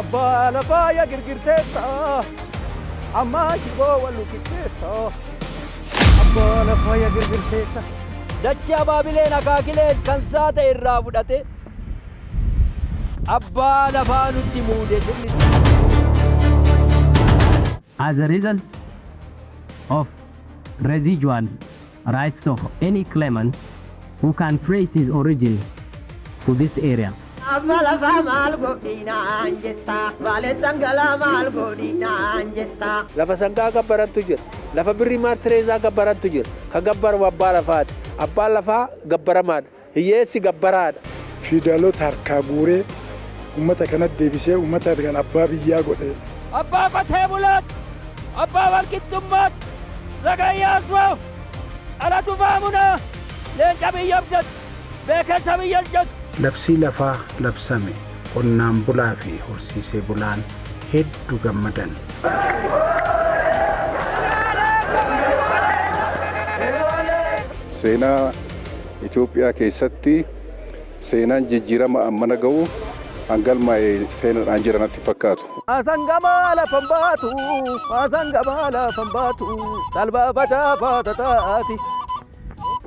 Abbaa lafaa yaa girgirteessa, ammaa shiboo wal lukitteessa. Abbaa lafaa yaa girgirteessa. Dachee abaabileen akaakileen kan isaa ta'e irraa fudhate abbaa lafaa nutti muude sirni. As a result of residual rights of any claimant who can trace his origin to this area. Abbaa lafaa maal godhinaan jetta, baaleettan galaa maal godhinaan jetta. Lafa sangaa gabbarantu jira. Lafa birrii maatireezaa gabbarantu jira. Ka gabbaramu abbaa lafaati. Abbaan lafaa gabbaramaadha. Hiyyeessi gabbaraadha. Fiidaalota harkaa guuree uummata kanatti deebisee uummata kan abbaa biyyaa godhe. Abbaa qotee bulaati. Abbaa walqixxummaati. Zagayyaa Aswaaw. Dhalatu faamunaa. Leenca biyya abdatu. Beekensa biyya hojjetu. Labsii lafaa labsame qonnaan bulaa fi horsiisee bulaan hedduu gammadan. Seenaa Itoophiyaa keessatti seenaan jijjiirama ammana ga'u hangalmaa'e seenaadhaan jira natti fakkaatu. Asangamaa lafan baatu, asangamaa lafan baatu, talbaa facaafaa taati.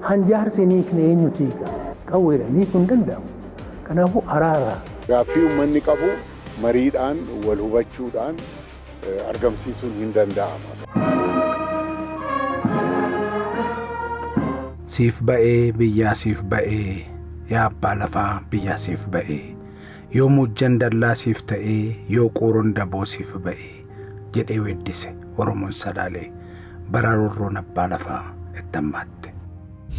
Hanjaarsi ni hiikne eenyutu hiika? Qawweedhaan hiikuu hin danda'amu. Kanaafuu araara. Gaaffii uummanni qabu mariidhaan wal hubachuudhaan argamsiisuun hin danda'ama. Siif ba'ee biyyaa siif ba'ee yaa abbaa lafaa biyyaa siif ba'ee yoo muujjan dallaa siif ta'ee yoo quuroon daboo siif ba'ee jedhee weeddise Oromoon Salaalee bara roorroon abbaa lafaa itti hammaatte.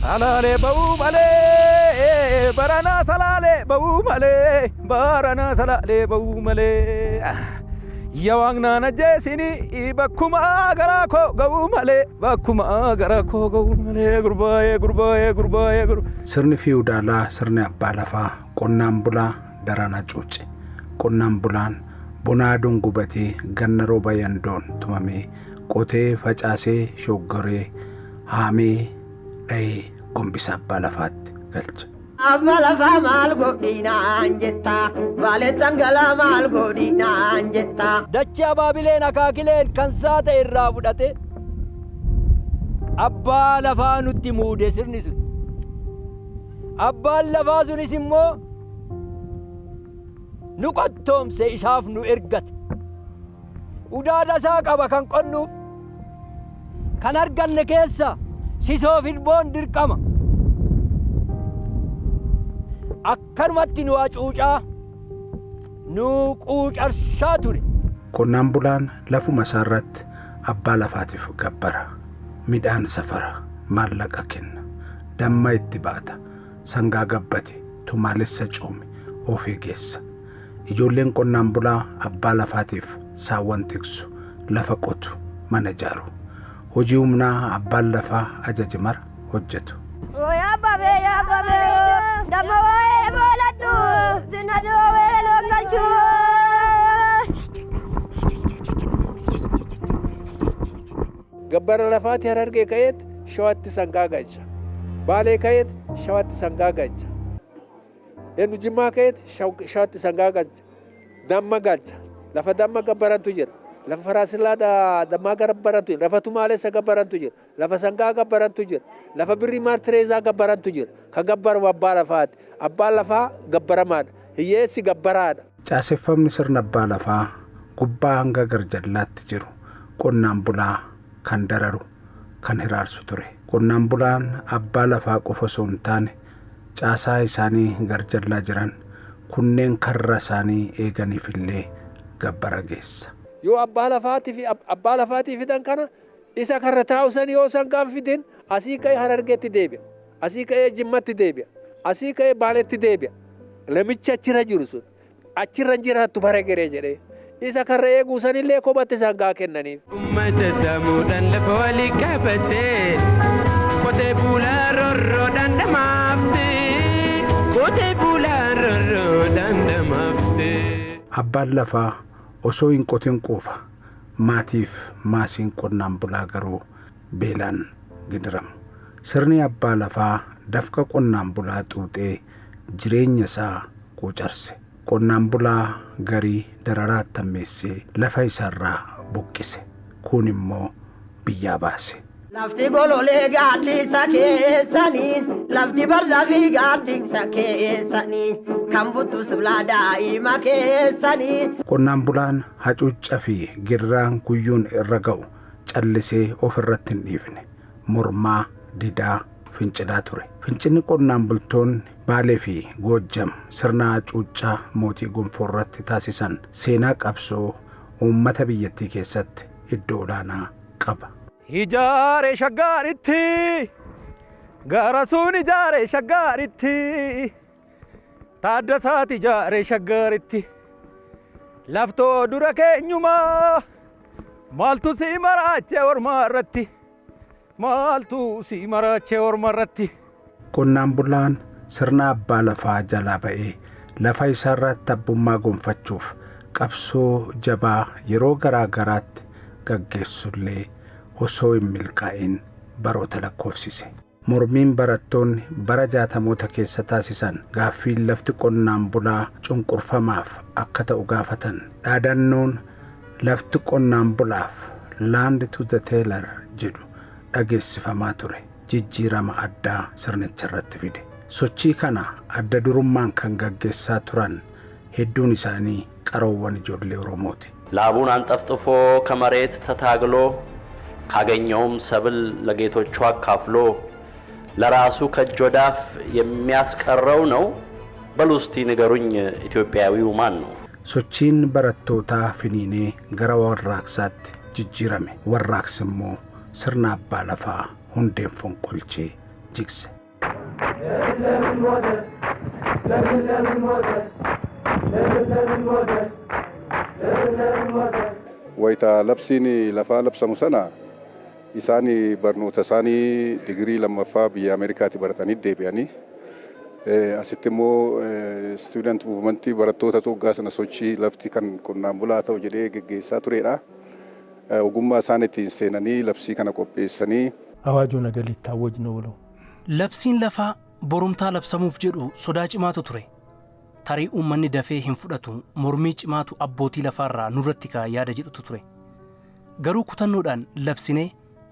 Salaalee ba'uu malee, baranaa salaalee ba'uu malee, baranaa salaalee ba'uu malee. Yaa waaqnaan ajjeesini bakkuma garaa koo ga'uu malee, bakkuma garaa koo ga'uu malee, gurbaa'ee gurbaa'ee gurbaa'ee gurbaa'ee. Sirni fiwudaalaa sirni abbaa lafaa qonnaan bulaa daran hacuuce. Qonnaan bulaan bona aduun gubatee ganna rooba yandoon tumamee qotee facaasee shoggoree haamee dha'ee gombisa abbaa lafaatti galcha. Abbaa lafaa maal godhinaan jetta, baaleettan galaa maal godhinaan jetta. Dachee abaabileen akaakileen kan isaa ta'e irraa fudhate abbaa lafaa nutti muude sirni sun. Abbaan lafaa sunis immoo nu qottoomse isaaf nu ergate. Udaada isaa qaba kan qonnuuf kan arganne keessa sisoof ilboon dirqama. Akkanumatti nu hacuucaa nu quucarsaa ture. Qonnaan bulaan lafuma isaarratti abbaa lafaatiif gabbara. Midhaan safara, maallaqa kenna, damma itti baata, sangaa gabbate, tumaalessa coome, oofee geessa. Ijoolleen qonnaan bulaa abbaa lafaatiif saawwan tiksu, lafa qotu, mana ijaaru. Hojii humnaa abbaan lafaa ajaje mara hojjetu. Yaa babee yaa babee damma waa'ee booladhu sinna doowee loon galchuu. Gabbara lafaati Harargee ka'eet Shawatti sangaa galcha. Baalee ka'eet Shawatti sangaa galcha. Eenyu Jimmaa ka'eet Shawatti sangaa galcha. Damma galcha. Lafa damma gabbarantu jira. Lafa faraasillaa dammaa gabbarantu jira. Lafa tumaalessa gabbarantu jira. Lafa sangaa gabbarantu jira. Lafa birrii maatireezaa gabbarantu jira. Ka gabbaramu abbaa lafaati. Abbaan lafaa gabbaramaadha. Hiyyeessi gabbaraadha. Caaseffamni sirna abbaa lafaa gubbaa hanga garjallaatti jiru qonnaan bulaa kan dararu kan hiraarsu ture. Qonnaan bulaan abbaa lafaa qofa osoo hin taane caasaa isaanii garjallaa jiran kunneen karra isaanii eeganiifillee gabbara geessa. Yoo abbaa lafaatii fi abbaa lafaatii fidan kana isa karra taa'u san yoo sangaan fidin asii ka'ee Harargeetti deebi'a. Asii ka'ee Jimmatti deebi'a. Asii ka'ee Baaleetti deebi'a. Namichi achirra jiru sun achirra hin jiraattu bara geree jedhee isa karra eeguu sanillee kophatti sangaa kennaniif. Uummata samuudhaan lafa walii qabatee qotee bulaa roorroodhaan dhamaafte qotee bulaa roorroodhaan dhamaafte. Abbaan lafaa osoo hin qotin quufa. Maatiif maasiin qonnaan bulaa garuu beelaan gidiramu. Sirni abbaa lafaa dafqa qonnaan bulaa xuuxee jireenya isaa quucarse. Qonnaan bulaa garii dararaa tammeessee lafa isaarraa buqqise. Kun immoo biyyaa baase. Lafti gololee gaaddisa keessanii, lafti barza fi gaaddisa keessanii, kan buttus bilaa daa'ima keessanii. Qonnaan bulaan hacuuccaa fi girraan guyyuun irra ga'u callisee of irratti hin dhiifne. Mormaa didaa fincilaa ture. Fincilli qonnaan bultoonni Baalee fi Goojjam sirna hacuuccaa mootii gonfoo irratti taasisan seenaa qabsoo uummata biyyattii keessatti iddoo olaanaa qaba. Ijaare shaggaaritti gara sun ijaare shaggaaritti Taaddasaati ijaare shaggaaritti laftoo dura keenyumaa maaltu si maraachee ormaa irratti maaltu si maraachee orma irratti. Qonnaan bulaan sirna abbaa lafaa jalaa ba'ee lafa isaarratti abbummaa gonfachuuf qabsoo jabaa yeroo garaa garaatti gaggeessullee osoo hin milkaa'in baroota lakkoofsise. Mormiin barattoonni bara 60moota keessa taasisan gaaffiin lafti qonnaan bulaa cunqurfamaaf akka ta'u gaafatan dhaadannoon lafti qonnaan bulaaf "Land to the tiller" jedhu dhageessifamaa ture jijjiirama addaa sirnicha irratti fide. Sochii kana adda durummaan kan gaggeessaa turan hedduun isaanii qaroowwan ijoollee Oromooti. ላቡን አንጠፍጥፎ ከመሬት ተታግሎ ካገኘውም ሰብል ለጌቶቹ አካፍሎ ለራሱ ከእጅ ወዳፍ የሚያስቀረው ነው። በሉ እስቲ ንገሩኝ ኢትዮጵያዊው ማን ነው? Sochiin barattootaa finiinee gara warraaqsaatti jijjiirame. Warraaqsi immoo sirna abbaa lafaa hundeen fonqolchee jigse. Wayita labsiin lafaa labsamu sana isaan barnoota isaanii digirii lammaffaa biyya Ameerikaatti baratanii deebi'anii asitti immoo student movementii barattoota waggaa sana sochii lafti kan qonnaan bulaa ta'u jedhee geggeessaa turedha. Ogummaa isaan ittiin seenanii labsii kana qopheessanii. አዋጁ ነገ ሊታወጅ ነው ብለው Labsiin lafaa borumtaa labsamuuf jedhu sodaa cimaatu ture. Tarii uummanni dafee hin fudhatu, mormii cimaatu abbootii lafaarraa nurratti ka'a yaada jedhutu ture. Garuu kutannoodhaan labsinee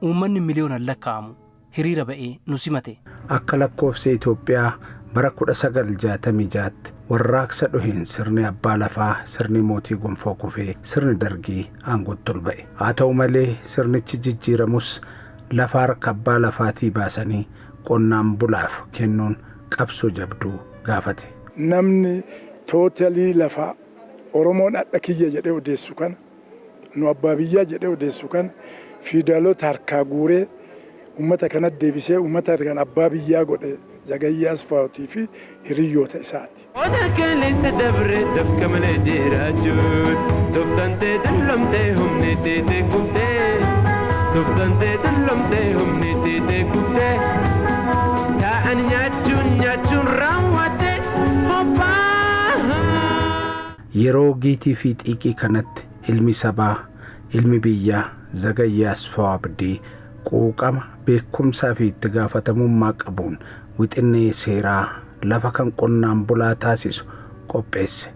uummanni miliyoonaan lakkaa'amu hiriira ba'ee nu simate. Akka lakkoofsa Itoophiyaa bara 1966tti warraaqsa dhoheen sirni abbaa lafaa, sirni mootii gonfoo kufee sirni dargii aangootti ol ba'e. Haa ta'u malee sirnichi jijjiiramus lafa harka abbaa lafaatii baasanii qonnaan bulaaf kennuun qabsoo jabduu gaafate. Namni totally lafaa Oromoon hadha kiyya jedhee odeessu kana, nu abbaa biyyaa jedhee odeessu kana, fiidalota harkaa guuree uummata kanatti deebisee uummata kan abbaa biyyaa godhe Zagayyee Asfaawutii fi hiriyyoota isaati. Oda keessa dabre dafka malee jiraachuun tooftantee dullomtee humni teetee kuftee tooftantee dullomtee humni teetee kuftee taa'an nyaachuun nyaachuun raawwate hoppaa. Yeroo giitii fi xiiqii kanatti ilmi sabaa, ilmi biyyaa Zagayyee Asfaaw Abdii quuqama beekumsaa fi itti gaafatamummaa qabuun wixinee seeraa lafa kan qonnaan bulaa taasisu qopheesse.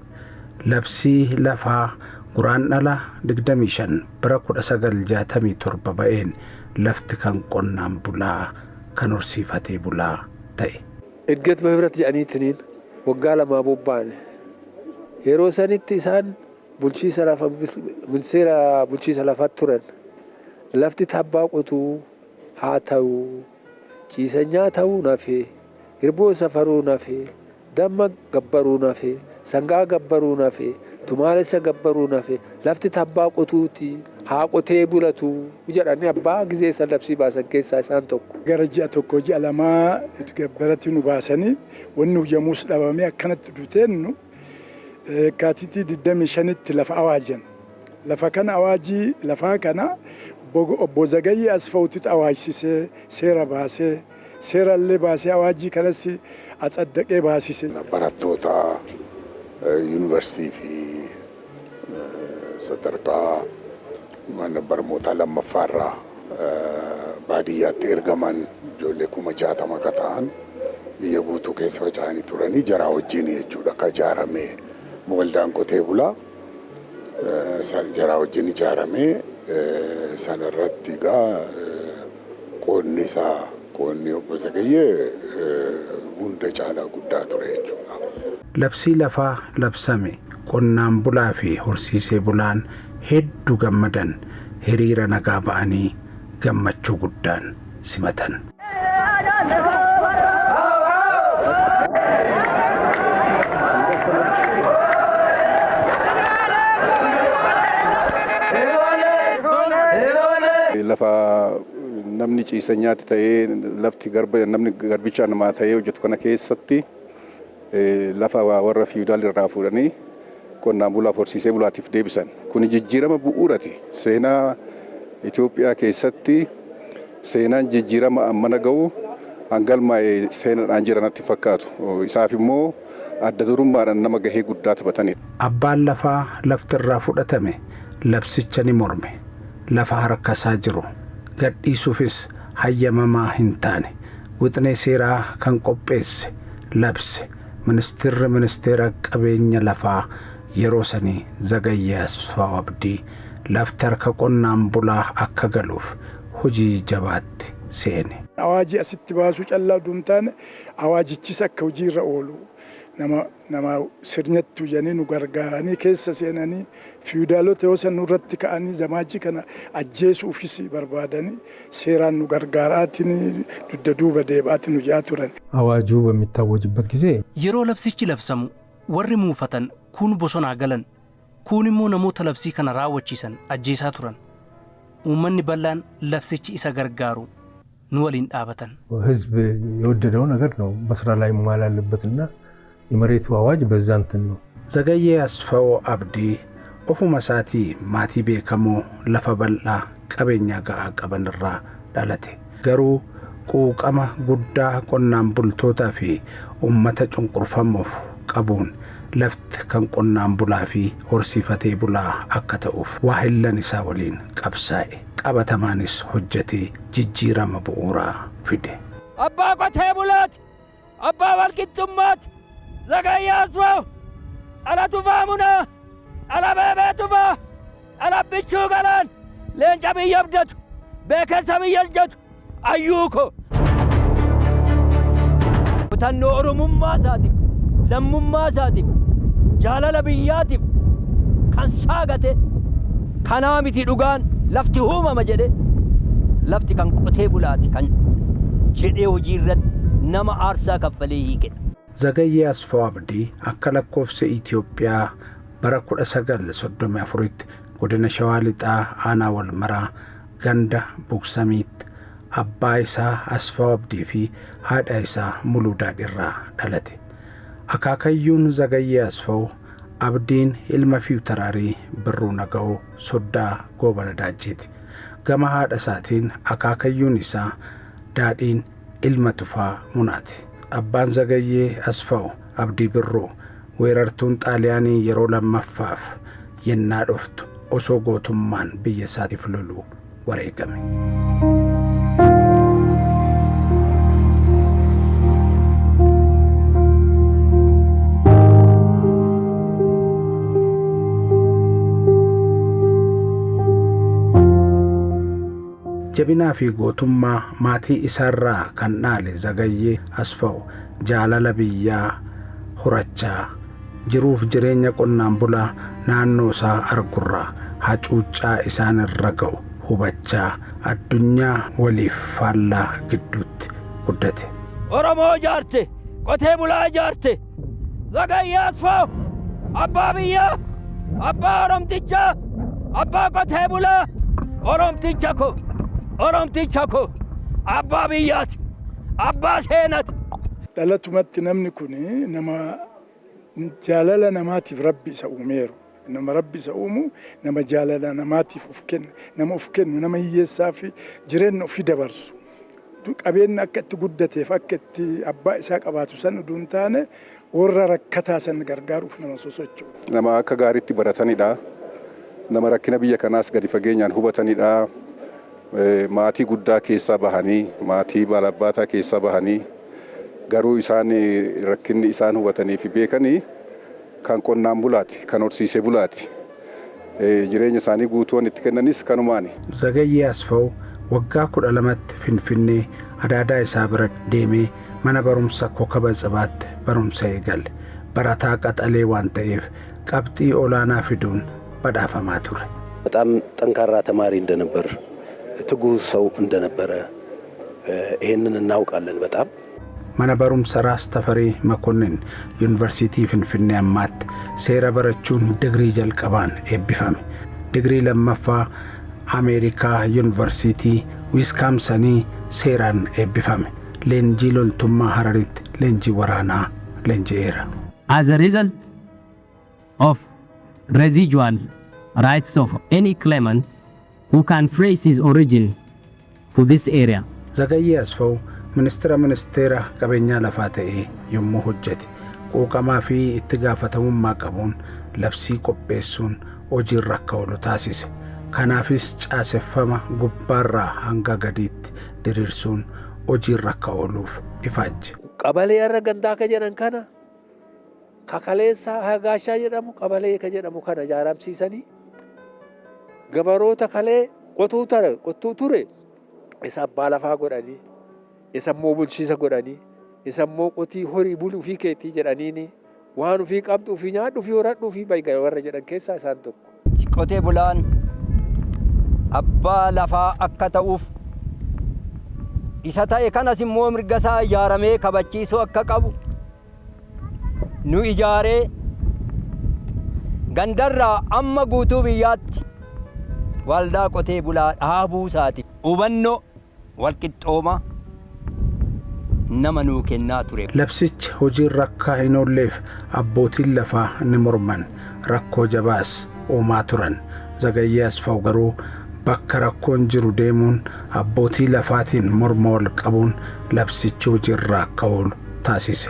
Labsii lafaa Guraandhala 25 bara 1967 ba'een lafti kan qonnaan bulaa, kan horsiifatee bulaa ta'e. እድገት በህብረት jedhaniitiniin waggaa lamaa bobba'an. Yeroo sanitti isaan bulchiisa lafa, ministeera bulchiisa lafaatti turan. Lafti tabbaa qotuu haa ta'u, ciisanyaa ta'uu nafee, irboo safaruu nafee, damma gabbaruu nafee, sangaa gabbaruu nafee, tumaalessa gabbaruu nafee, lafti tabbaa qotuuti haa qotee bulatu jedhanii abbaa gizee san labsii baasan keessaa isaan tokko. Gara ji'a 1, ji'a 2 gabbaratti nu baasanii wanni hojjamuus dhabamee akkanatti duteennu Kaatitii 25tti lafa awaajan. Lafa kana, awaajii lafaa kana obbo Zagayyee Asfaawutitu awaajsisee, seera baasee, seerallee baasee, awaajii kanas atsaddaqee baasise. Barattoota yuunivarsiitii fi sadarkaa mana barnootaa lammaffaarraa baadiyyaatti ergaman ijoollee 60,000 akka ta'an biyya guutuu keessa faca'anii turanii jaraa wajjin jechuudha akka ijaarame. Waldaan qotee bulaa jaraa wajjin ijaaramee sanarratti egaa qoodni isaa qoodni obbo Zagayyee hunda caalaa guddaa ture jechuudha. Labsii lafaa labsame qonnaan bulaa fi horsiisee bulaan hedduu gammadan, hiriira nagaa ba'anii gammachuu guddaan simatan. Lafa namni ciisanyaatti ta'ee, lafti garba namni garbicha namaa ta'ee hojjetu kana keessatti, lafa warra feudal irraa fuudhanii qonnaan bulaaf horsiisee bulaatiif deebisan. Kun jijjiirama bu'uurati. Seenaa Itoophiyaa keessatti seenaan jijjiirama ammana ga'u hangalmaa'ee seenaadhaan jira natti fakkaatu. Isaaf immoo adda durummaadhaan nama gahee guddaa taphatanidha. Abbaan lafaa lafti irraa fudhatame labsicha ni morme. Lafa harka isaa jiru gadhiisuufis hayyamamaa hin taane. Wixinee seeraa kan qopheesse, labse, ministeerri ministeera qabeenya lafaa yeroo sanii Zagayyee Asfaaw Abdii lafti harka qonnaan bulaa akka galuuf hojii jabaatti seene. Awaajii asitti baasuu callaa utuu hin taane, awaajichis akka hojiirra oolu nama sirnatti hojanii nu gargaaranii keessa seenanii, fiwudaalota yoo san nurratti ka'anii zamaajii kana ajjeesuufis barbaadanii, seeraan nu gargaaraatiin dugda duuba deebi'aati nu jaa turan. አዋጁ በሚታወጅበት ጊዜ Yeroo labsichi labsamu warri muufatan kuun bosonaa galan, kuun immoo namoota labsii kana raawwachiisan ajjeesaa turan. Uummanni bal'aan labsichi isa gargaaru nu waliin dhaabatan. ህዝብ የወደደው ነገር ነው በስራ ላይ መዋል ያለበትና የመሬቱ አዋጅ በዛ እንትን ነው። Zagayyee Asfaw Abdii ofuma isaatii maatii beekamoo lafa bal'aa qabeenya ga'aa qaban irraa dhalate. Garuu quuqama guddaa qonnaan bultootaa fi uummata cunqurfamoof qabuun lafti kan qonnaan bulaa fi horsiifatee bulaa akka ta'uuf waahillan isaa waliin qabsaa'e. Qabatamaanis hojjetee jijjiirama bu'uuraa fide. Abbaa qotee bulaati. Abbaa walqixxummaati. Zagayyee Asfaw. Dhala Tufaa Munaa. Dhala Beebee Tufaa. Dhala Bichuu Galaan. Leenca biyya abdatu. Beekessa biyya hojjetu. Ayyuu ko. Kutannoo Oromummaa isaatiif, lammummaa isaatiif, jaalala biyyaatiif kan saagate, kanaa miti dhugaan, lafti uumama jedhe, lafti kan qotee bulaati kan jedhee hojii irratti nama aarsaa kaffalee hiikedha. Zagayyee Asfaw Abdii akka lakkoofsa Itoophiyaa bara 1934tti godina Shawaa Lixaa aanaa Walmaraa ganda Buqsamiitti abbaa isaa Asfaw Abdii fi haadha isaa Muluu Daadhiirraa dhalate. Akaakayyuun Zagayyee Asfaw Abdiin ilma Fiwtaraarii Birruu Naga'oo soddaa Goobana Daacciiti. Gama haadha isaatiin akaakayyuun isaa Daadhiin ilma Tufaa Munaati. Abbaan Zagayyee Asfaw Abdii Birruu weerartuun Xaaliyaanii yeroo lammaffaaf yennaa dhuftu osoo gootummaan biyya isaatiif loluu wareegame. Jabinaa fi gootummaa maatii isaarraa kan dhaale Zagayyee Asfaw jaalala biyyaa horachaa, jiruuf jireenya qonnaan bulaa naannoo isaa argurraa hacuuccaa isaan irra ga'u hubachaa addunyaa waliif faallaa gidduutti guddate. Oromoo ijaarte, qotee bulaa ijaarte. Zagayyee Asfaw abbaa biyyaa, abbaa Oromtichaa, abbaa qotee bulaa, Oromticha ko, Oromticha ko, abbaa biyyaati, abbaa seenati. Dhalatumatti namni kun nama jaalala namaatiif Rabbi isa uumeeru. Nama Rabbi isa uumu, nama jaalala namaatiif of kennu, nama of kennu, nama hiyyeessaa fi jireenya ofii dabarsu. Qabeenya akka itti guddateef akka itti abbaa isaa qabaatu san utuu hin taane, warra rakkataa san gargaaruuf nama sosocho'u. Nama akka gaariitti baratanidha. Nama rakkina biyya kanaas gadi fageenyaan hubatanidha. Maatii guddaa keessaa bahanii, maatii baalabbaataa keessaa bahanii, garuu isaan rakkinni isaan hubatanii fi beekanii Kan qonnaan bulaati, kan horsiisee bulaati. Jireenya isaanii guutuu itti kennanis kanumaani. Zagayyee Asfaw waggaa 12tti Finfinnee adaadaa isaa bira deemee mana barumsa Kokaba Tsibaatti barumsa eegale. Barataa qaxalee waan ta'eef qabxii olaanaa fiduun badhaafamaa ture. በጣም ጠንካራ ተማሪ እንደነበር፣ ትጉህ ሰው እንደነበረ ይሄንን እናውቃለን በጣም። Mana barumsa Raas Tafarii Makonnin Yuunivarsiitii Finfinnee ammaatti seera barachuun digirii jalqabaan eebbifame. Digirii lammaffaa Ameerikaa Yuunivarsiitii Wiiskaamsanii seeraan eebbifame. Leenjii loltummaa Hararitti leenjii waraanaa leenji'eera. As a result of residual rights of any claimant who can trace his origin to this area. Zagayyee Asfaw ministeera ministeera qabeenyaa lafaa ta'ee yommuu hojjete quuqamaa fi itti gaafatamummaa qabuun labsii qopheessuun hojiirra akka oolu taasise. Kanaafis caaseffama gubbaarraa hanga gadiitti diriirsuun hojiirra akka ooluuf ifaajje. Qabalee irra gandaa ka jedhan kana, kakaleessa hagaashaa jedhamu, qabalee ka jedhamu kana ijaaramsiisanii, gabaroota kalee qotuu ture isa abbaa lafaa godhanii, isa immoo bulchiisa godhanii, isa immoo qotii horii bulu ofii keetii jedhaniini, waan ofii qabdu ofii nyaadhu, ofii horadhu, ofii bayga warra jedhan keessaa isaan tokko. Qotee bulaan abbaa lafaa akka ta'uuf isa ta'e kanas immoo mirga isaa ijaaramee kabachiisuu akka qabu nu ijaaree, gandarraa amma guutuu biyyaatti waldaa qotee bulaa dhaabuu isaati hubannoo walqixxooma nama nuu kennaa ture. Labsichi hojiirra akka hin oolleef abbootiin lafaa ni morman, rakkoo jabaas uumaa turan. Zagayyee Asfaw garuu bakka rakkoon jiru deemuun abbootii lafaatiin morma wal qabuun labsichi hojiirra akka oolu taasise.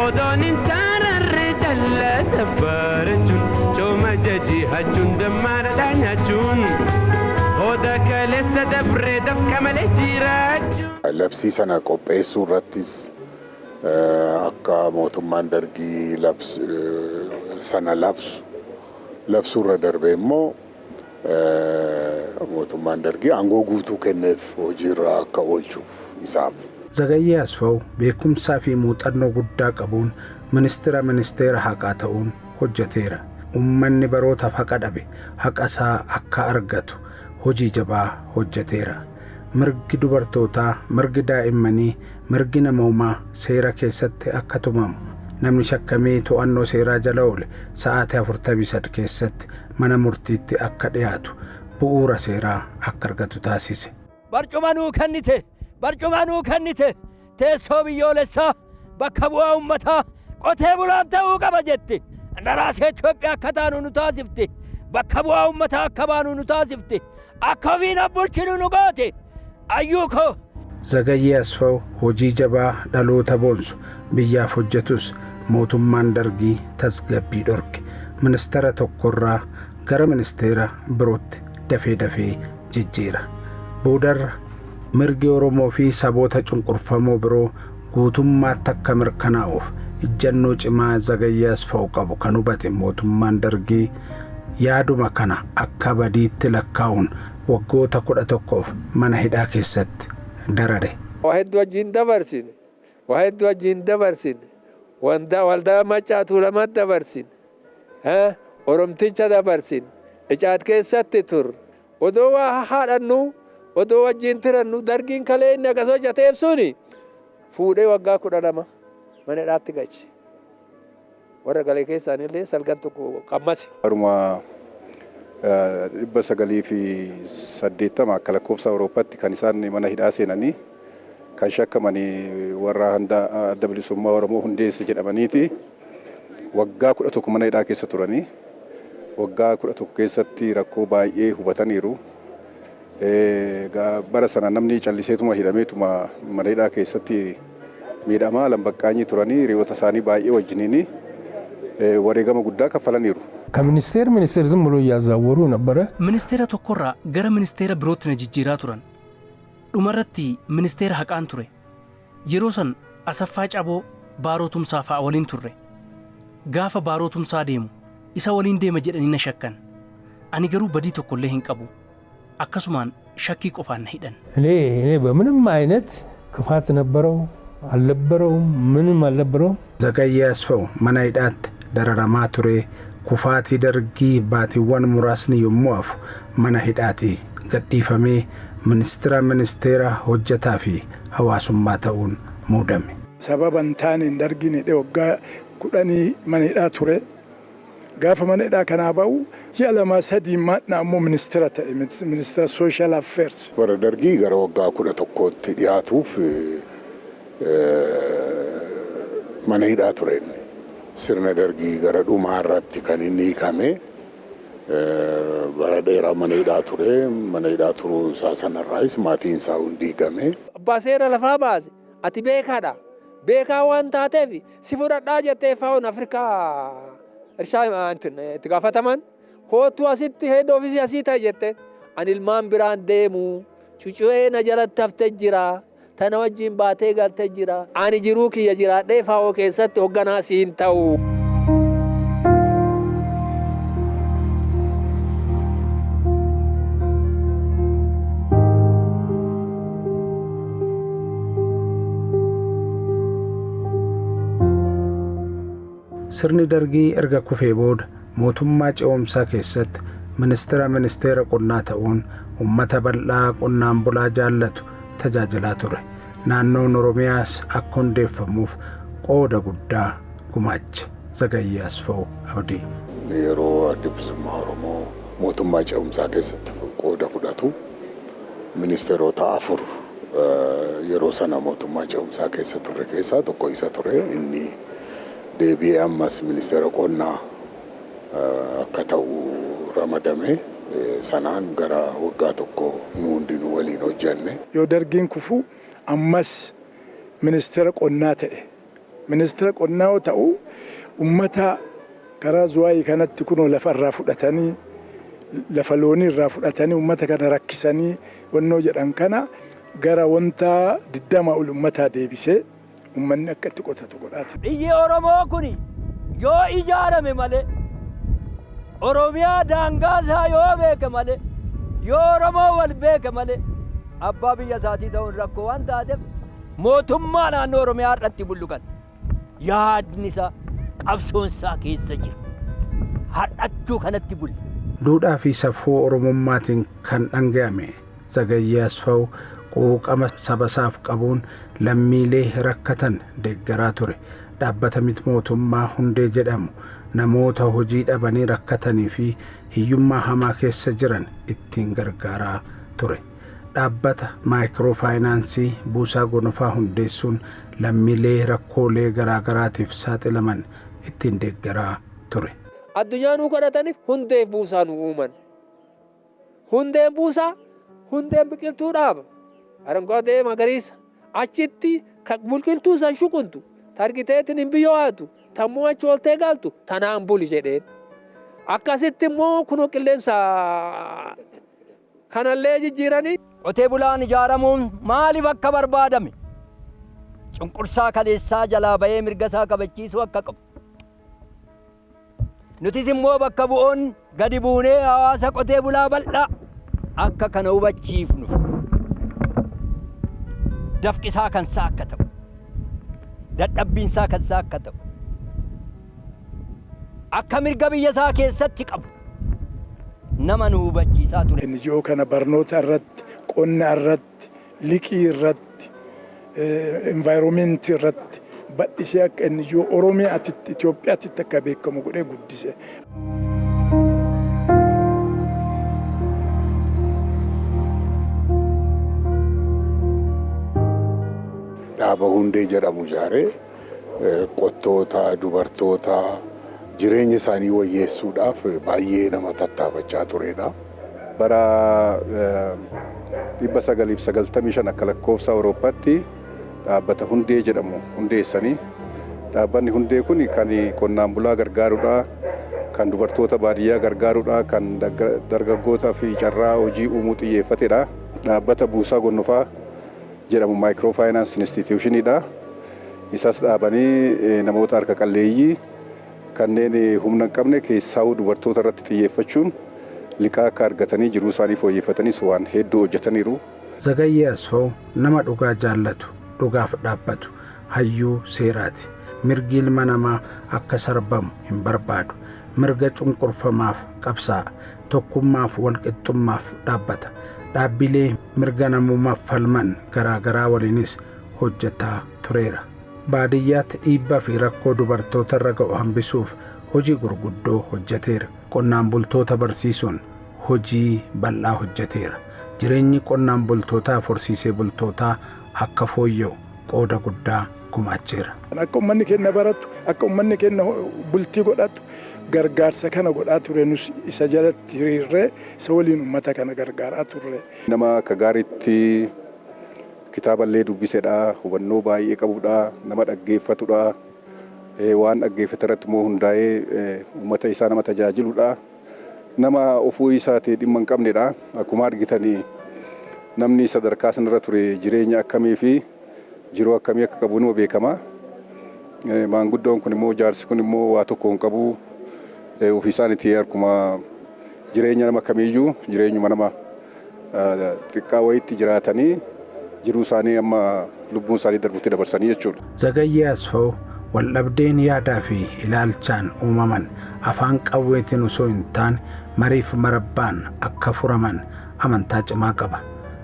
Odoon hin taararree callaa saffarachuun, cooma jajii hachuun, dammaadhaa nyaachuun, oda kaleessa dabree dafqa malee jiraachuun. Labsii sana qopheessuu irrattis, akka mootummaan Dargii sana labsu labsuu irra darbee immoo mootummaan Dargii aangoo guutuu kenneef hojiirra akka oolchuuf isaaf. Zagayyee Asfaw beekumsaa fi muuxannoo guddaa qabuun ministeera ministeera haqaa ta'uun hojjeteera. Uummanni barootaaf haqa dhabe haqa isaa akka argatu hojii jabaa hojjeteera. Mirgi dubartootaa, mirgi daa'immanii, mirgi namoomaa seera keessatti akka tumamu, namni shakkamee to'annoo seeraa jala oole sa'aatii 43 keessatti mana murtiitti akka dhiyaatu bu'uura seeraa akka argatu taasise. Barcuma nuu kennite, barcuma nuu kennite, teessoo biyyoolessaa bakka bu'aa uummataa qotee bulaan ta'uu qaba jette. Ndaraasee Itoophiyaa akka taanu nu taasifte, bakka bu'aa uummataa akka baanu nu taasifte, akka ofiin bulchinu nu goote. Ayyuu koo. Zagayyee Asfaw hojii jabaa dhaloota boonsu biyyaaf hojjetus mootummaan Dargii tasgabbii dhorke. Ministeera tokkorraa gara ministeera birootti dafee dafee jijjiira. Boodarra mirgi Oromoo fi saboota cunqurfamoo biroo guutummaatti akka mirkanaa'uuf ijjannoo cimaa Zagayyee Asfaw qabu kan hubate mootummaan Dargii yaaduma kana akka badiitti lakkaa'uun waggoota 11f mana hidhaa keessatti darare. Waa hedduu wajjin dabarsine. Waa hedduu wajjin dabarsine. Waldaa Maccaa Tuulamaa dabarsine. Oromticha dabarsine. Icaat keessatti tur. Odoo waa haadhannu, odoo wajjin tirannu, Dargiin kalee inni akkas hojjeteef suni fuudhee waggaa 12 mana hidhaatti galche. Warra galee keessaanillee salgan tokko qammase. Baruma 980 akka lakkoofsa Awurooppaatti kan isaan mana hidhaa seenanii, kan shakkamanii warra Adda Bilisummaa Oromoo hundeesse jedhamaniiti. Waggaa 11 mana hidhaa keessa turanii, waggaa 11 keessatti rakkoo baay'ee hubataniiru. Bara sana namni calliseetuma hidhameetuma mana hidhaa keessatti miidhamaa lambaqqaanyii turanii, hiriyoota isaanii baay'ee wajjiniini wareegama guddaa kaffalaniiru. ከሚኒስቴር ሚኒስቴር ዝም ብሎ እያዛወሩ ነበረ። Ministeera tokkorraa gara ministeera birootti na jijjiiraa turan. Dhumarratti ministeera haqaan ture. Yeroo san Asaffaa Caboo, Baaroo Tumsaa fa'a waliin turre. Gaafa Baaroo Tumsaa deemu isa waliin deema jedhanii na shakkan. Ani garuu badii tokkollee hin qabu. Akkasumaan shakkii qofaan na hidhan. እኔ በምንም አይነት ክፋት ነበረው አልነበረውም ምንም አልነበረውም። Zagayyee Asfaw mana hidhaatti dararamaa ture kufaatii dargii baatiiwwan muraasni yommuu hafu mana hidhaatii gadhiifamee ministira ministeera hojjetaa fi hawaasummaa ta'uun muudame. Sababa hin taaneen dargiin hidhee waggaa 10 mana hidhaa ture. Gaafa mana hidhaa kanaa ba'u ji'a 2 3 maadna ammoo ministeera ta'e, ministeera social affairs. Bara dargii gara waggaa 11tti dhiyaatuuf mana hidhaa ture inni. Sirna dargii gara dhumaa irratti kan inni hiikame bara dheeraa mana hidhaa ture. Mana hidhaa turuu isaa sanarraayis maatiin isaa hundi hiikame. Abbaa seera lafaa baase ati beekaadha. Beekaa waan taateef si fudhadhaa jettee FAO'n Afrikaa irshaa itti gaafataman kootu asitti head office asii ta'e jette ani ilmaan biraan deemu cucu'ee na jalatti haftee jira. Tana wajjin baatee galtee jira. Ani jiruu kiyya jiraadhee FAO keessatti hoogganaa siin ta'u. Sirni dargii erga kufee booda mootummaa ce'umsaa keessatti ministeera ministeera qonnaa ta'uun uummata bal'aa qonnaan bulaa jaallatu tajaajilaa ture. Naannoon Oromiyaas akka hundeeffamuuf qooda guddaa gumaache. Zagayyee Asfaw Abdii. Yeroo Adda Bilisummaa Oromoo mootummaa ce'umsaa keessatti qooda fudhatu ministeerota 4 yeroo sana mootummaa ce'umsaa keessa ture keessaa tokko isa ture. Inni deebi'ee ammas ministeera qonnaa akka ta'u ramadame. Sanaan gara waggaa tokko nu hundinuu waliin hojjenne. Yoo dargiin kufu ammas ministeera qonnaa ta'e. Ministeera qonnaa yoo ta'u uummata karaa Zuwaayii kanatti kunoo lafa irraa fudhatanii lafa loonii irraa fudhatanii uummata kana rakkisanii wannoo jedhan kana gara wanta 20 ol uummataa deebisee uummanni akka itti qotatu godhaati. Biyyi Oromoo kuni yoo ijaarame malee Oromiyaa daangaa isaa yoo beeke malee yoo Oromoo wal beeke malee abbaa biyya isaatii ta'uun rakkoo waan taateef mootummaa naannoo Oromiyaa irratti bullukan yaadni isaa qabsoon isaa keessa jira. Har'attuu kanatti bulle. Duudhaa fi safuu Oromummaatiin kan dhanga'ame Zagayyee Asfaw quuqama saba isaaf qabuun lammiilee rakkatan deeggaraa ture. Dhaabbata miti mootummaa Hundee jedhamu namoota hojii dhabanii rakkatanii fi hiyyummaa hamaa keessa jiran ittiin gargaaraa ture. Dhaabbata maayikiroo faayinaansii Buusaa Gonofaa hundeessuun lammiilee rakkoolee garaagaraatiif saaxilaman ittiin deeggaraa ture. Addunyaa nuu kadhataniif hundeef buusaa nu uuman. Hundeen buusaa hundeen biqiltuu dhaaba. Aranguwaadee magariisa. Achitti biqiltuu san shuquntu targiteetiin hin biyyoo haatu tammuu achi ooltee galtu tanaan buli jedheen. Akkasitti immoo kunoo qilleensa kanallee jijjiiranii. Qotee bulaan ijaaramuun maaliif akka barbaadame? Cunqursaa kaleessaa jalaa bahee mirga isaa kabachiisuu akka qabu. Nutis immoo bakka bu'oon gadi buunee hawaasa qotee bulaa bal'aa akka kana hubachiifnu. Dafqisaa kan isaa akka ta'u, dadhabbiinsaa kan isaa akka ta'u, akka mirga biyya isaa keessatti qabu nama nu hubachiisaa ture. NGO kana barnoota irratti, qonna irratti, liqii irratti, environment irratti bal'isee akka NGO Oromiyaatti Itoophiyaatti akka beekamu godhee guddise. Dhaaba Hundee jedhamu ijaaree qottoota, dubartoota jireenya isaanii wayyeessuudhaaf baay'ee nama tattaafachaa turedha. Bara 1995 akka lakkoofsa Awurooppaatti dhaabbata Hundee jedhamu hundeessanii dhaabbanni Hundee kun kan qonnaan bulaa gargaarudha, kan dubartoota baadiyyaa gargaarudha, kan dargaggootaa fi carraa hojii uumuu xiyyeeffatedha. Dhaabbata Buusaa Gonofaa jedhamu maayikiroo faayinaans instituushiniidha. Isas dhaabanii namoota harka qalleeyyii Kanneen humna hin qabne keessaa'uu dubartoota irratti xiyyeeffachuun liqaa akka argatanii jiruu isaanii fooyyeffataniis waan hedduu hojjetaniiru. Zagayyee Asfaw nama dhugaa jaallatu, dhugaaf dhaabbatu, hayyuu seeraati. Mirgi ilma namaa akka sarbamu hin barbaadu. Mirga cunqurfamaaf qabsaa'a. Tokkummaaf walqixxummaaf dhaabbata. Dhaabbilee mirga namummaaf falman garaagaraa waliinis hojjetaa tureera. Baadiyyaatti dhiibbaa fi rakkoo dubartoota irra ga'u hambisuuf hojii gurguddoo hojjeteera. Qonnaan bultoota barsiisuun hojii bal'aa hojjeteera. Jireenyi qonnaan bultootaa fi horsiisee bultootaa akka fooyya'u qooda guddaa gumaacheera. Akka uummanni keenya baratu, akka uummanni keenya bultii godhatu gargaarsa kana godhaa ture nus isa jalatti hiriirree isa waliin uummata kana gargaaraa turre. Nama akka gaariitti kitaaballee dubbisedha, hubannoo baay'ee qabudha, nama dhaggeeffatudha, waan dhaggeeffate irratti immoo hundaa'ee uummata isaa nama tajaajiludha. Nama ofuu isaatii dhimma hin qabnedha. Akkuma argitanii namni sadarkaa sanarra ture jireenya akkamii fi jiruu akkamii akka qabu nima beekama. Maanguddoon kun immoo jaarsi kun immoo waa tokko hin qabu. Ofii isaaniitii akkuma jireenya nama kamiiyyuu jireenyuma nama xiqqaa wayiitti jiraatanii jiruu isaanii amma lubbuun isaanii darbutti dabarsanii jechuudha. Zagayyee Asfaw waldhabdeen yaadaa fi ilaalchaan uumaman afaan qawweetiin osoo hin taane mariif marabbaan akka furaman amantaa cimaa qaba.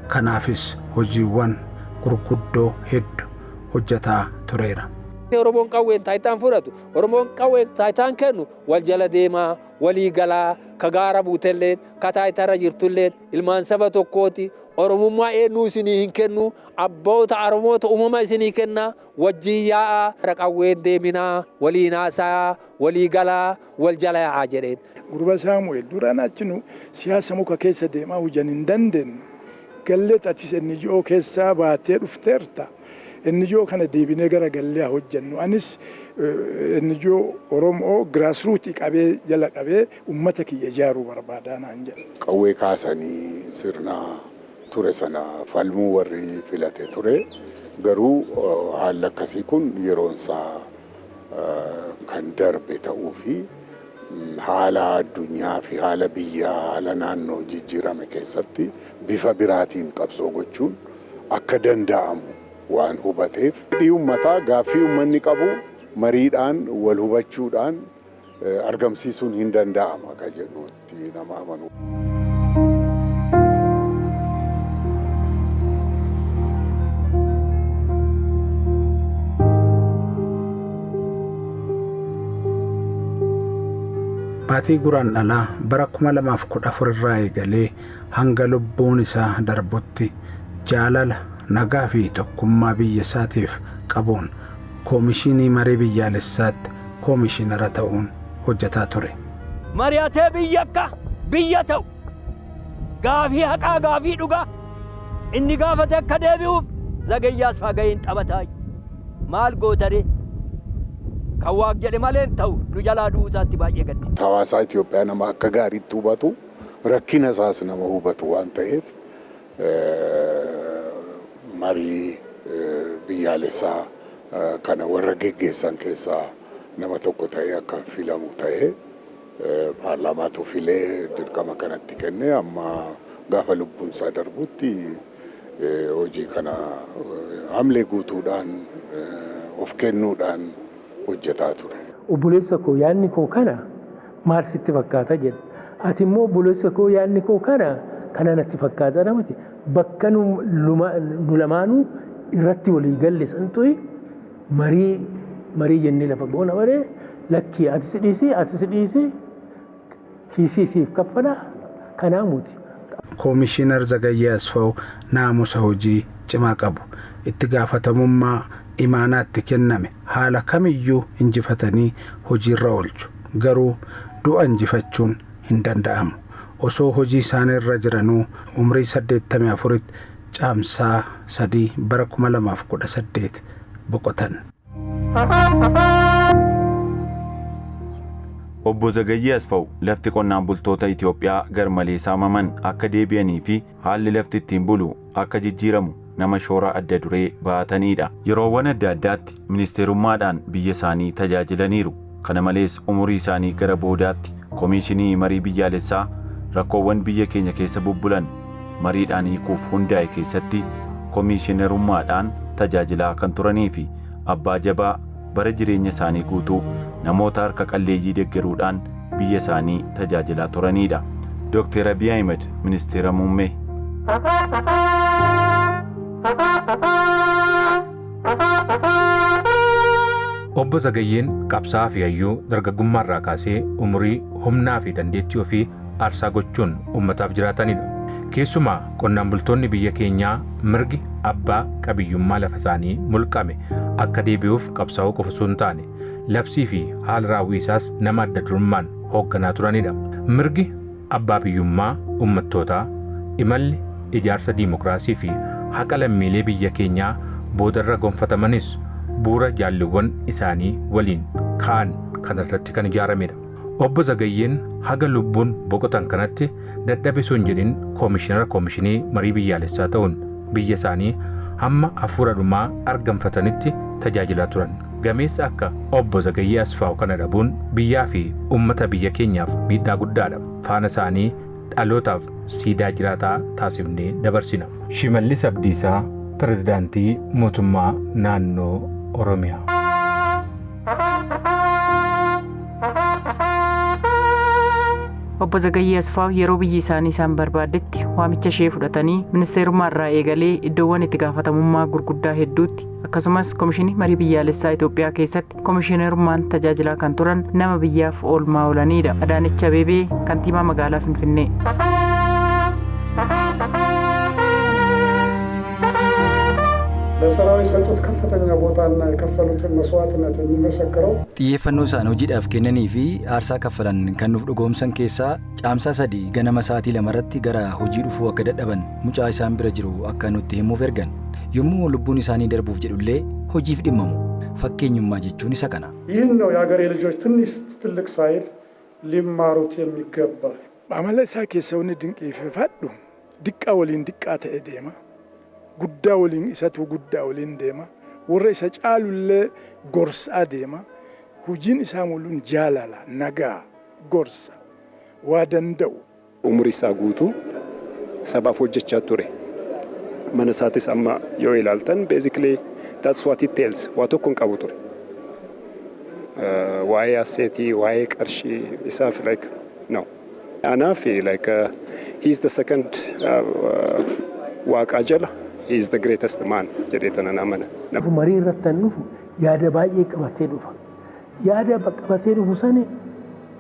Kanaafis hojiiwwan gurguddoo hedduu hojjetaa tureera. Oromoon qawween taayitaan fudhatu, Oromoon qawween taayitaan kennu wal jala deemaa, walii galaa, ka gaara buutelleen, ka taayitarra jirtulleen ilmaan saba tokkooti. Oromummaa eenyuu isinii hin kennu, abboota Oromoota uumama isinii kenna, wajjin yaa'aa, qawween deeminaa, waliin haasaa, walii galaa, wal jala yaa'aa jedheen. Gurba Saamu'eel duraan achi nu siyaasa muka keessa deemaa hojjan hin dandeenyu. Gallee atis NGO keessaa baatee dhufteerta. NGO kana deebinee gara gallee haa hojjennu. Anis NGO Oromoo grassroots qabee jala qabee uummata kiyya ijaaruu barbaadaa naan jedhe. Qawwee kaasanii sirna ture sana falmuu warri filate ture. Garuu haalli akkasii kun yeroon isaa kan darbe ta'uu fi haala addunyaa fi haala biyyaa haala naannoo jijjiirame keessatti bifa biraatiin qabsoo gochuun akka danda'amu waan hubateef fedhii uummataa gaaffii uummanni qabu mariidhaan wal hubachuudhaan argamsiisuun hin danda'ama ka jedhutti nama amanu. Baatii Guraandhalaa bara 2014 irraa eegalee hanga lubbuun isaa darbutti jaalala nagaa fi tokkummaa biyya isaatiif qabuun koomishinii marii biyyaalessaatti koomishinara ta'uun hojjetaa ture. Mari'atee biyya akka biyya ta'u gaafii haqaa gaafii dhugaa inni gaafate akka deebi'uuf Zagayyee Asfaa gaheen taphataa maal gootaree kan waaq jedhe malee hin ta'u nu jalaa du'uu isaatti baay'ee gadde. Hawaasaa Itoophiyaa nama akka gaariitti hubatu rakkina isaas nama hubatu waan ta'eef marii biyyaalessaa kana warra geggeessan keessaa nama tokko ta'ee akka filamu ta'ee paarlaamaatu filee dirqama kanatti kennee amma gaafa lubbuun isaa darbutti hojii kana hamlee guutuudhaan of kennuudhaan hojjetaa ture. Obboleessa koo yaadni koo kana maal sitti fakkaata jedha. Ati immoo obboleessa koo yaadni koo kana kana natti fakkaata namati bakka nu lamaanuu irratti walii galle santu marii marii jennee lafa goona malee lakkii ati si dhiisi ati si dhiisi kiisii siif kaffala kanaa muti. Koomishinar Zagayyee Asfaw naamusa hojii cimaa qabu. Itti gaafatamummaa imaanaatti kenname haala kamiyyuu injifatanii hojiirra oolchu. Garuu du'a injifachuun hin danda'amu. Osoo hojii isaaniirra jiranuu umrii 84tti caamsaa 3 bara 2018 boqotan. Obbo Zagayyee Asfaw lafti qonnaan bultoota Itoophiyaa garmalee saamaman akka deebi'anii fi haalli lafti ittiin bulu akka jijjiiramu nama shoora adda duree baatanidha. Yeroowwan adda addaatti ministeerummaadhaan biyya isaanii tajaajilaniiru. Kana malees umurii isaanii gara boodaatti Komishinii Marii Biyyaalessaa rakkoowwan biyya keenya keessa bubbulan mariidhaan hiikuuf hundaa'e keessatti komishinerummaadhaan tajaajilaa kan turanii fi abbaa jabaa bara jireenya isaanii guutuu namoota harka qalleeyyii deggeruudhaan biyya isaanii tajaajilaa turanidha. Dr. Abiy Ahmed, Ministeera Muummee. Obbo Zagayyeen qabsaa'aa fi hayyuu dargaggummaarraa kaasee umurii, humnaa fi dandeettii ofii aarsaa gochuun uummataaf jiraatanidha. Keessumaa qonnaan bultoonni biyya keenyaa mirgi abbaa qabiyyummaa lafa isaanii mulqame akka deebi'uuf qabsaa'uu qofa osoo hin taane, labsii fi haala raawwii isaas nama adda durummaan hoogganaa turanidha. Mirgi abbaa biyyummaa uummattootaa, imalli ijaarsa diimokiraasii fi haqa lammiilee biyya keenyaa boodarra gonfatamanis bu'uura jaalliwwan isaanii waliin ka'an kanarratti kan ijaaramedha. Obbo Zagayyeen haga lubbuun boqotan kanatti dadhabe osoo hin jedhin koomishinara Koomishinii Marii Biyyaalessaa ta'uun biyya isaanii hamma hafuura dhumaa argamfatanitti tajaajilaa turan. Gameessa akka Obbo Zagayyee Asfaaw kana dhabuun biyyaa fi uummata biyya keenyaaf miidhaa guddaadha. Faana isaanii dhalootaaf siidaa jiraataa taasifnee dabarsina. Shimallis Abdiisaa, Pirezidaantii Mootummaa Naannoo Oromiyaa. Obbo Zagayyee Asfaaw yeroo biyyi isaanii isaan barbaaddetti waamicha ishee fudhatanii ministeerummaa irraa eegalee iddoowwan itti gaafatamummaa gurguddaa hedduutti, akkasumas Komishinii Marii Biyyaalessaa Itoophiyaa keessatti komishinerummaan tajaajilaa kan turan nama biyyaaf oolmaa oolanidha. Adaanech Abeebee, Kantiibaa Magaalaa Finfinnee. ለሰራዊት የሰጡት ከፍተኛ ቦታና የከፈሉትን መስዋዕትነት የሚመሰክረው Xiyyeeffannoo isaan hojiidhaaf kennanii fi aarsaa kaffalan kan nuuf dhugoomsan keessaa Caamsaa 3 ganama sa'aatii 2 irratti gara hojii dhufuu akka dadhaban mucaa isaan bira jiru akka nutti himuuf ergan. Yommuu lubbuun isaanii darbuuf jedhullee hojiif dhimmamu. Fakkeenyummaa jechuun isa kana. ይህን ነው የሀገሬ ልጆች ትንሽ ትልቅ ሳይል ሊማሩት የሚገባ። Amala isaa keessa wanni dinqiifadhu, diqqaa waliin diqqaa ta'e deema. Guddaa waliin isatu guddaa waliin deema. Warra isa caalullee gorsaa deema. Hojiin isaa mul'uun jaalala, nagaa, gorsa, waa danda'u. Umurii isaa guutuu sabaaf hojjechaa ture. Mana isaatis amma yoo ilaaltan, basically that's what it tells, waa tokko hin qabu ture. Waa'ee assetii, waa'ee qarshii isaaf like no. Anaaf like he is the second waaqaa jala, he is the greatest man jedhee tanan amana. Marii irratti kan dhufu yaada baay'ee qabatee dhufa. Yaada qabatee dhufu sani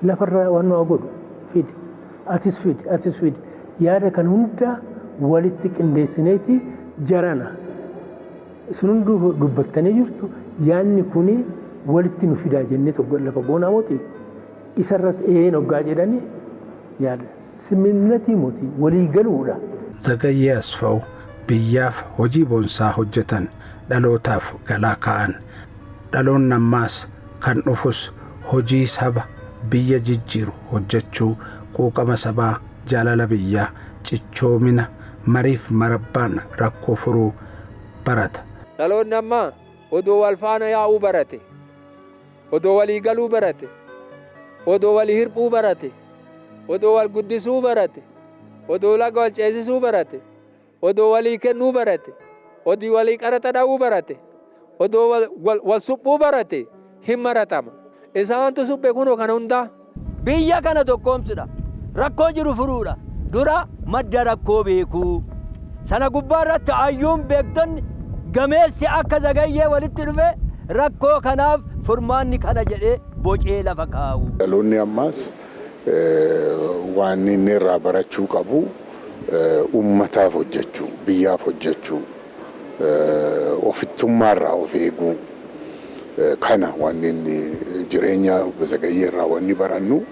lafarraa waan nu godhu fidi. Atis fidi, atis fidi. Yaada kan hunda walitti qindeessineeti jarana. Isin hunduu dubbattanii jirtu, yaadni kuni walitti nu fidaa jennee tokko lafa goonaa mooti. Isarratti een hoggaa jedhanii yaada. Simminnatii mooti walii galuudha. Zagayyee Asfaw biyyaaf hojii boonsaa hojjetan, dhalootaaf galaa kaa'an. Dhaloonni ammaas kan dhufus hojii saba biyya jijjiiru hojjechuu, quuqama sabaa, jaalala biyyaa, cichoomina, mariif marabbaan rakkoo furuu barata. Dhaloonni ammaa odoo wal faana yaa'uu barate, odoo walii galuu barate, odoo walii hirphuu barate, odoo wal guddisuu barate, odoo laga wal ceesisuu barate, odoo walii kennuu barate, odii walii qaraxa dha'uu barate, odoo wal suphuu barate hin maratama. Isaantu suphe kunoo kana hundaa. Biyya kana tokkoomsudha. Rakkoo jiru furuudha. Dura madda rakkoo beekuu. Sana gubbaa irratti hayyuun beektonni gameessi akka Zagayyee walitti dhufe rakkoo kanaaf furmaanni kana jedhee bocee lafa kaa'u. Dhaloonni ammaas waan inni irraa barachuu qabu uummataaf hojjechuu, biyyaaf hojjechuu, ofittummaarraa of eeguu, kana wanni inni jireenya Zagayyee irraa wanni barannu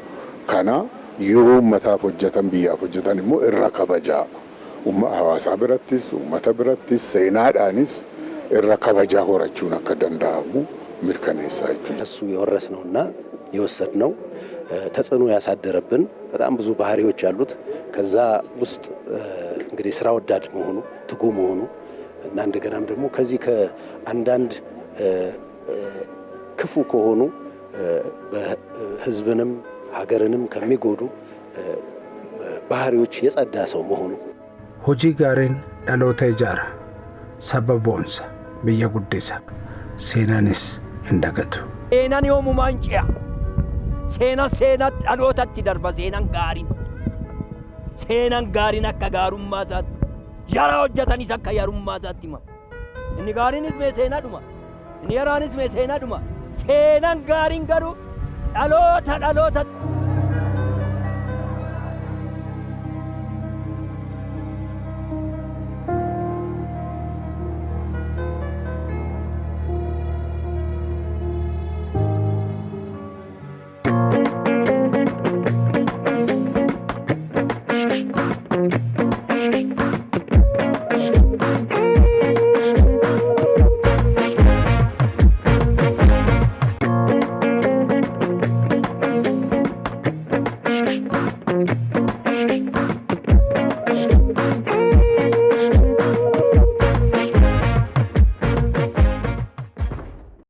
kana. Yoo uummataaf hojjetan, biyyaaf hojjetan immoo irra kabajaa hawaasaa birattis, uummata birattis, seenaadhaanis irra kabajaa horachuun akka danda'amu mirkaneessaa jechuudha. እሱ የወረስነውና የወሰድነው ተጽዕኖ ያሳደረብን በጣም ብዙ ባህሪዎች ያሉት፣ ከዛ ውስጥ እንግዲህ ስራ ወዳድ መሆኑ፣ ትጉ መሆኑ እና እንደገናም ደግሞ ከዚህ ከአንዳንድ ክፉ ከሆኑ ህዝብንም ሀገርንም ከሚጎዱ ባህሪዎች የጸዳ ሰው መሆኑ Hojii gaariin dhaloota ijaara. Saba boonsa. Biyya guddisa. Seenaanis hin dagatu. Seenaan yoomumaan ce'a. Seenaan seenaa dhalootatti darba seenaan gaariin. Seenaan gaariin akka gaarummaa isaatti. Yara hojjetanis akka yarummaa isaatti himama. Inni gaariinis mee seenaadhuma. Inni yaraanis mee seenaadhuma. Seenaan gaariin garuu dhaloota dhaloota.